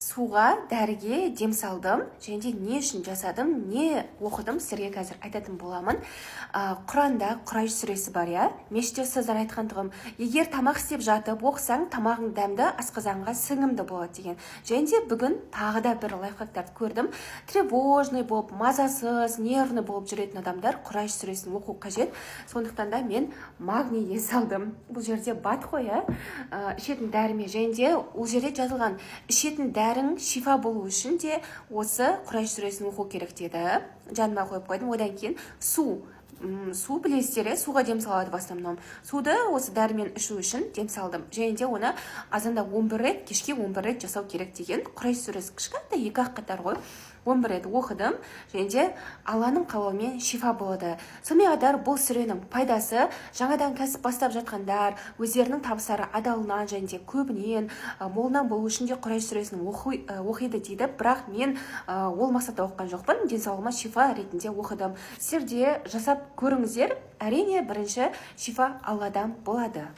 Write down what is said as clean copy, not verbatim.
Суға, дәріге дем салдым және де не үшін жасадым, не оқыдым, сіздерге қазір айтатын боламын. Құранда Құрайш сүресі бар, иә. Мешітте ұстаздар айтқан тұғым: егер тамақ істеп жатып оқысаң, тамағың дәмді, асқазанға сіңімді болады деген. Және де бүгін тағы да бір лайфхактарды көрдім: тревожный болып, мазасыз, нервный болып жүретін адамдар Құрайш сүресін оқу қажет. Сондықтан да мен магнийге салдым. Бұл жерде БАД қой, иә, ішетін дәріме. Және де ол жерде жазылған: ішетін дәрің шифа болу үшін де осы Құрайш сүресін оқу керек деді. Жаныма қойып қойдым. Одан кейін су. Су білесіздер, иә, суға дем салады в основном. Суды осы дәрімен ішу үшін дем салдым. Және де оны азанда 11 рет, кешке 11 рет жасау керек деген. Құрайш сүресі кішкентай, екі ақ қатар ғой. 11 рет оқыдым және де Алланың қалауымен шифа болады. Сонымен қатар бұл сүренің пайдасы: жаңадан кәсіп бастап жатқандар өздерінің табыстары адалынан және де көбінен, молынан болу үшін де Құрайш сүресін оқиды дейді. Бірақ мен ол мақсатта оқыған жоқпын, денсаулығыма шифа ретінде оқыдым. Сіздер де жасап көріңіздер. Әрине, бірінші шифа Алладан болады.